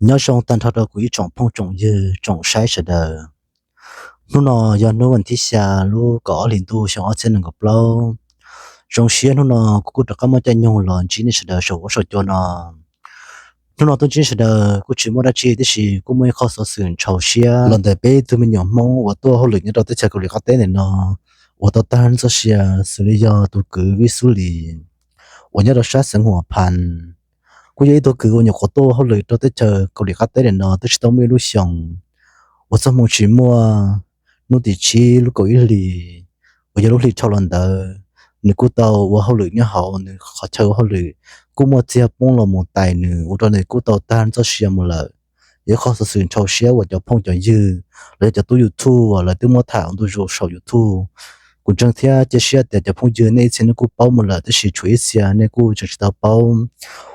Nyob zoo tag nrho rau kuv ib tsoom phooj tsoom ywg tsoom saib sawv daws. Hnub no yog hnub vas thib xya lub kaum ob hlis ntuj xyoo ob txhiab nees nkaum plaub. Zoo siab hnub no kuv kuj rov qab muaj caij nyoog los ntsib nej sawv daws saum huab saum cua no. Hnub no tuaj ntsib sawv daws kuj tsis muaj dab tsi tiam sis kuj muaj ib qho xov xwm ntshau siab los ntawm peb ib tug me nyuam Hmoob uas tuaj hauj lwm nyob rau teb chaws Kaus Lim qab teb ntawm no uas tau tag txoj sia, xws li yog tus kwv Vij Xub Lis uas nyob rau sab xeev Huam Phas. Kuj yog ib tug kwv uas nyuam qhuav tuaj hauj lwm rau teb chaws Kaus Lim qab teb ntawm no twb tsis tau muaj ib lub xyoos, uas txoj hmoo tsis muaj. Hnub tim tsib lub kaum ib hlis uas yog lub hli dhau los ntawd, nws kuj tau ua hauj lwm nyob hauv nws qhov chaw ua hauj lwm, kuj muaj txiag poob los mus tais nws ua rau nws kuj tau tag txoj sia mus lawm. Yog ib qho xov xwm ntshau siab uas cov phooj cov ywg los yog cov tub YouTube uas lawv twb muab tham ua ntu zus saum YouTube. Kuv ntseeg thiab cia siab tias cov phooj ywg nej ib txhia nej kuj paub mus lawm tiam sis tshuav ib txhia nej kuj tseem tsis tau paub.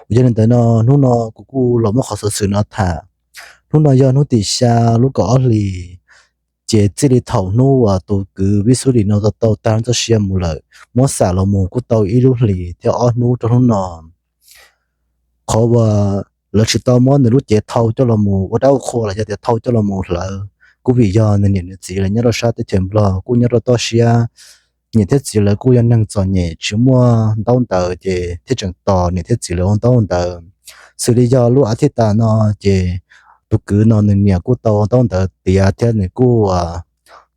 Uas yog li ntawd no hnub no kuv kuj los muab qhov xov xwm no tham. Hnub no yog hnub tim xya lub kaum ob hlis, ces txij li thaum hnub uas tus kwv Vij Xub Lis no tau tag txoj sia mus lawm, muab xam los mus kuj tau ib lub hlis thiab ob hnub rau hnub no. Qhov uas lawv tsis tau muab nws lub cev thau coj los mus ua dab ua qhua los yog tias thau coj los mus hlawv kuj vim yog nws niam nws txiv lawv nyob rau sab teb chaws Nplog kuj nyob rau toj siab. Niam thiab txiv lawv kuj yog neeg txom nyem tsis muaj ntaub ntawv ces thiaj tseem tos niam thiab txiv lawv ua ntaub ntawv. Xws li yog lub a thiv tas no ces tus kwv no nws niam kuj tau ua ntaub ntawv tiav thiab nws kuj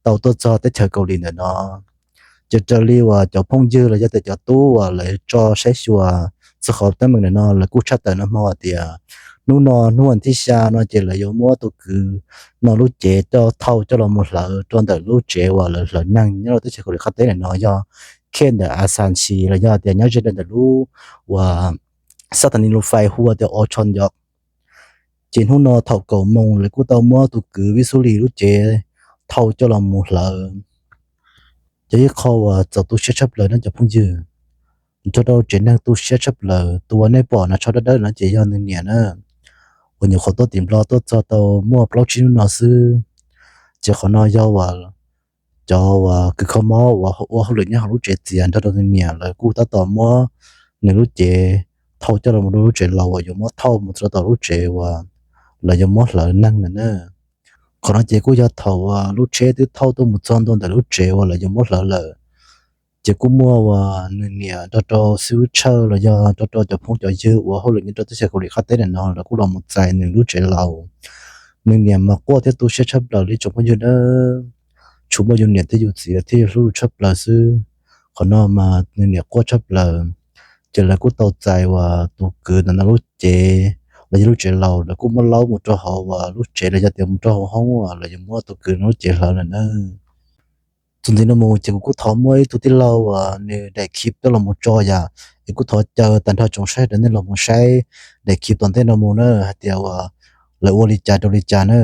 tau tuaj txog teb chaws Kaus Lim ntawm no. Ces raws li uas cov phooj ywg los yog tias cov tub uas lawv tso saib xyuas txog qhov teeb meem ntawm no lawv kuj tshaj tawm nag hmo hais tias hnub no hnub vas thib xya no ces lawv yuav muab tus kwv no lub cev coj thau coj los mus hlawv rau ntawm lub tsev uas lawv hlawv neeg nyob rau teb chaws Kaus Lim qab teb ntawm no yog khej ntawm Asansi los yog tias nyob ze ntawm lub uas xab thas nis lus fais hu ua tias Ochon Yok. Ces hnub no thaum kaum moos lawv kuj tau muab tus kwv Vij Xub Lis lub cev thau coj los mus hlawv. Ces ib qho uas txaus tu siab tshaj plaws no cov phooj ywg, nrog rau tsev neeg tu siab tshaj plaws tus uas nej pom no tsho dawb dawb no ces yog nws niam na, uas nyuam qhuav tuaj tim Nplog tuaj txog tau muaj plaub tsib hnub no xwb. Ces qhov no yog uas cov uas kws kho mob uas ua hauj lwm nyob hauv lub tsev txias nrog rau nws niam lawv kuj tab tom muab nws lub cev thau coj los mus rau lub tsev laus uas yuav muab thauj mus rau tom lub tsev uas lawv yuav muab hlawv neeg ntawd na. Qhov no ces kuj yog thaum uas lub tsheb twb thauj tuaj mus txog ntua ntawm lub tsev uas lawv yuav muab hlawv lawm, ces kuj muaj uas nws niam nrog rau xib hwb Tshawj los yog nrog rau cov phooj cov ywg uas hauj lwm nyob rau teb chaws Kaus Lim qab teb ntawm no lawv kuj los mus txais nws lub tsev laus. Nws niam mas quaj thiab tu siab tshaj plaws li tsoom phooj ywg nawb. Tsuas muaj yus niam thiab yus txiv thiaj hlub tshaj plaws xwb. Qhov no mas nws niam quaj tshaj plaws. Ces lawv kuj tau txais uas tus kwv ntawm no lub cev los yog lub tsev laus, lawv kuj muab laub mus rau hauv uas lub tsev los yog tias mus rau hauv hoob uas lawv yuav muab tus kwv no lub cev hlawv lawm na. Txuas ntxiv no mus ces kuv kuj thov muaj ib tug tij laug uas nws daim clip coj los mus tso yam, es kuj thov caw tag nrho tsoom saib sawv daws nej los mus saib daim clip tom ntej no mus na hais tias uas lawv ua li cas rau li cas na.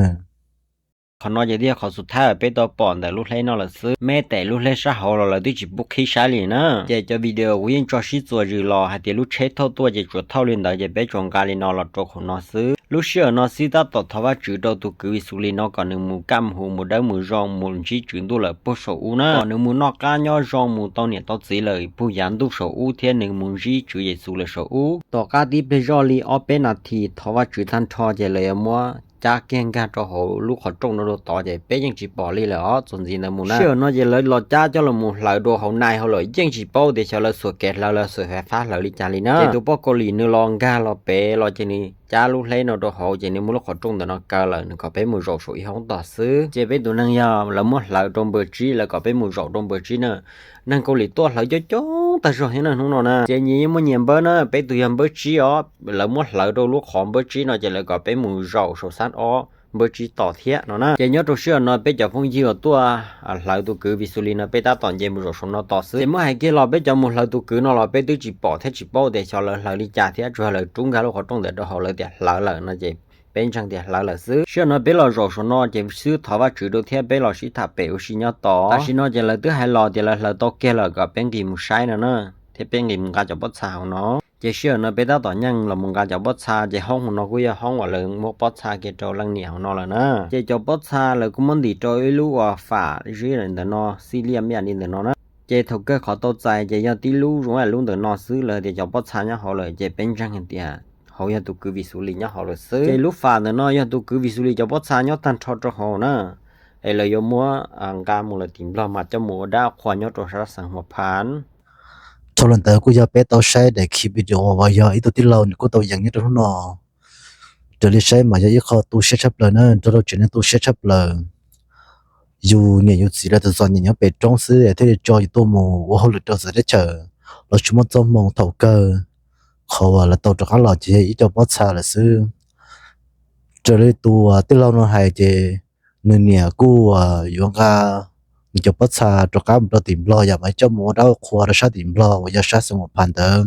Qhov no ces thiaj yog qhov xub thawj peb tau pom ntawm lub hleb no lawm xwb. Meb tes lub hleb sab hauv los lawv twb tsis pub qhib saib li na. Ces cov video kuv yeej tso sib txuas zws los hais tias lub tsheb thauj tuaj ces tsuas thauj li ntawd ces peb tsuas nqa li no los rau qhov no xwb. Lub sij hawm no xwb tab tom thov Vajtswv rau tus kwv Vij Xub Lis no kom nws mus kaj mus huv mus dawb mus zoo mus ntsib tswv ntuj lawm puag saum ub na, kom nws mus noj qab nyob zoo mus tau niam tau txiv lawm puag yav ntuj saum ub thiab nws mus ntsib tswv Yexus lawm saum ub. Tom qab tib pliag zoj li ob peb nas this thov Vajtswv tag nrho ces lawv yuav muab cab kiag nkag rau hauv lub qhov rooj no rau tod ces peb yeej tsis pom li lawm os txuas ntxiv ntawd mus na. Sij hawm no ces lawv los cab coj los mus hlawv rau hauv nais hauv lawm yeej tsis paub tias xyov lawv xuas kev hlawv lawv xuas fais fab hlawv li cas li na. Ces tus poj Kaus Lim nws los nkag los pem los ces nws cab lub hleb no rau hauv ces nws muab lub qhov rooj ntawm no kaw lawm nws kom peb mus zaum saum ib hoob tod xwb. Ces peb tus neeg yog lawv muab hlawv rau npawg tsib lawv kom peb mus zaum rau npawg tsib na. Neeg Kaus Lim tuaj hlawv coob coob tag zog thiab na hnub no na. Ces nyias yeej muaj nyias npawb na, peb tus yog npawb tsib os, lawv muab hlawv rau lub qhov npawb tsib no ces lawv kom peb mus zaum saum xab ob npawb tsib tom thiab no na. Ces nyob rau sij hawm no peb cov phooj ywg uas tuaj hlawv tus kwv Vij Xub Lis no peb tab tom nce mus zaum saum no tos xwb. Ces muab hais kiag los peb cov mus hlawv tus kwv no los peb twb tsis pom thiab tsis paub tias xyov lawv hlawv li cas thiab tsuas yog lawv rub nkag lub qhov rooj ntawd rau hauv lawv tias hlawv lawm no ces peb ntseeg tias hlawv lawm xwb. Sij hawm no peb los zaum saum no ces xwb thov Vajtswv rau thiab peb los sib tham pem ua si nyob tos. Tam sim no ces lawv twb hais los tias lawv hlawv tau kiag lawm kom peb nqis mus saib no na, thiab peb nqis mus nqa cov pob txha hauv no. Ces sij hawm no peb tab tom nyeej los mus nqa cov pob txha ces hoob hauv no kuj yog hoob uas lawv muab pob txha kiag rau leej niam hauv no lawm na. Ces cov pob txha lawv kuj muab ntim rau ib lub uas fam zib ntawm no xij liaj me li ntawm no na. Ces thaum kawg qhov tau txais ces yog tib lub zoo lub ntawm no xwb, lawv tias cov pob txha nyob hauv lawm ces peb ntseeg hais tias hauv yog tus kwv Vis Xus Lis nyob hauv lawm xwb. Ces lub fam ntawm no yog tus kwv Vis Xus Lis cov pob txha nyob tag nrho rau hauv na, es lawv yuav muab nqa mus lawm tim Nplog mas coj mus ua dab ua qhua nyob rau sab xeev Huas Phas. Dhau los ntawd kuj yog peb tau saib daim clip video uas yog ib tug tij laug nws kuj tau yees nyob rau hnub no. Raws li saib mas yog ib qho tu siab tshaj plaws na, nrog rau tsev neeg tu siab tshaj plaws. Yus niam yus txiv lawv txom txom nyem nyob pem roob xwb thiaj li tso yus tuaj mus ua hauj lwm rau txawv teb chaws, los tsis muaj txoj hmoo thaum kawg. Qhov uas lawv tau rov qab los ces yog ib co pob txha lawm xwb. Raws li tus tij laug no hais ces nws niam kuj yuav nqa nws cov pob txha rov qab mus rau tim Nplog yam mas coj mus ua dab ua qhua rau sab tim Nplog uas yog sab xeev Huas Phas ntawd.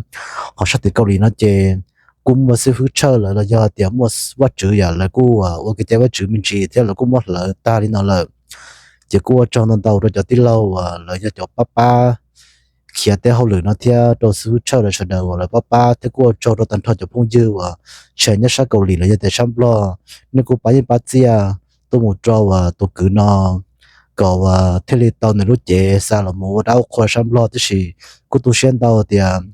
Ho sab tim Kaus Lim no ces kuj muaj xib hwb tshawj lawv los yog tias muaj vaj tswv yam lawv kuj ua kev cai vaj tswv me ntsis thiab lawv kuj muab hlawv tag li no lawm. Ces kuj ua tsaug ntau ntau rau cov tij laug uas lawv yog cov pab pab khiav tej hauj lwm no thiab rau xib hwb tshawj lawv sawv daws uas lawv pab pab thiab kuj ua tsaug rau tag nrho cov phooj ywg uas tseem nyob sab Kaus Lim los yog tias sab Nplog, nej kuj pab yeej pab txiaj tuaj mus rau uas tus kwv no kom uas thiaj li tau nws lub cev xa los mus ua dab ua qhua sab Nplog tib si. Kuj tu siab ntau tias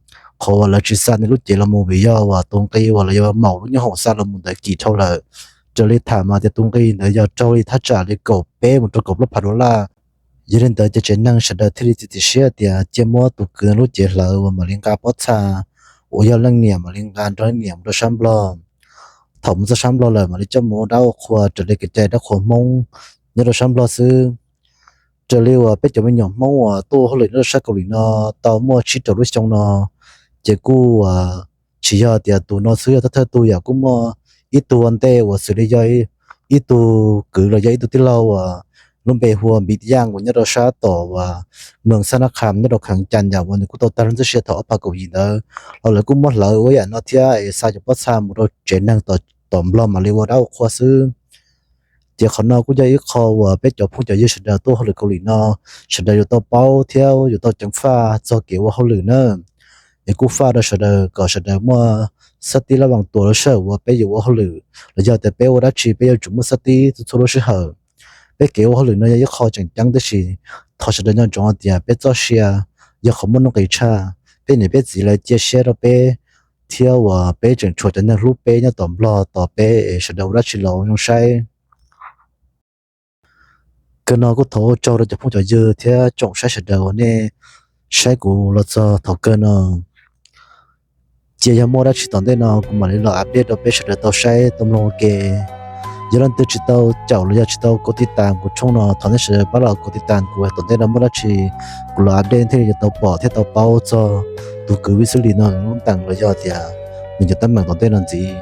qhov uas lawv tsis xa nws lub cev los mus vim yog uas tus nqi uas lawv yuav maum lub nyooj hoom xa los mus ntawd kim dhau lawm. Raws li tham mas tias tus nqi ntawd yog raug li thaj tsam li kaum peb mus rau kaum plaub phav dollar. Yog li ntawd ces tsev neeg sawv daws thiaj li txiav txim siab tias cia muab tus kwv lub cev hlawv uas mam li nqa pob txha uas yog leej niam mam li nqa nrog leej niam mus rau sab Nplog. Thaum mus txog sab Nplog lawm mam li coj mus ua dab ua qhua raws li kev cai dab qhuas Hmoob nyob rau sab Nplog xwb. Raws li uas peb cov me nyuam Hmoob uas tuaj ua hauj lwm nyob rau sab Kaus Lim no tau muaj tsib rau lub xyoo no, ces kuj tsis yog tias tus no xwb, yog thawj thawj tug yam kuj muaj ib tug ua ntej uas xws li yog ib tug kwv los yog ib tug tij laug uas lub npe hu ua Npiv Yaj uas nyob rau sab tom uas Moos Xab Nab Kham nyob rau Kheev Cas yam uas nws kuj tau tag lub neej txoj sia thaum ob phav kaum yim ntawd los lawv kuj muab hlawv ua yam no thiab es xa cov pob txha mus rau tsev neeg tom Nplog mam li ua dab ua qhua xwb. Ces qhov no kuj yog ib qho uas peb cov phooj cov ywg sawv daws tuaj hauj lwm Kaus Lim no sawv daws yuav tau paub thiab yuav tau ceev faj txog kev ua hauj lwm na. Es kuj faj rau sawv daws kom sawv daws muaj xab tib lab vas tuas lub sij hawm uas peb yuav ua hauj lwm los yog tias peb ua dab tsi peb yuav tsum muaj xab tib txhua txhua lub sij hawm. Peb kev ua hauj lwm no yog ib qho tseem ceeb tab sis thov sawv daws nco ntsoov tias peb txoj sia yog qhov muaj nuj nqis tshaj. Peb niam peb txiv lawv cia siab rau peb thiab uas peb tseem tshuav cov neeg hlub peb nyob tom Nplog tos peb es sawv daws ua dab tsi los zoo saib. Kawg no kuj thov ua tsaug rau cov phooj cov ywg thiab tsoom saib sawv daws uas nej saib kuv los txog thaum kawg no. Cia yog muaj dab tsi tom ntej no kuv mam li los update rau peb sawv daws tau saib tau mloog ua ke. Yog leej twg tsis tau caum los yog tsis tau kov tiv tas kuv channel no thov nej sawv daws pab los kov tiv tas kuv, tom ntej no muaj dab tsi kuv los update thiaj li yuav tau pom thiab tau paub txog tus kwv Vis Xub Lis no lub ntees los yog tias nws cov teeb meem tom ntej no ntxiv.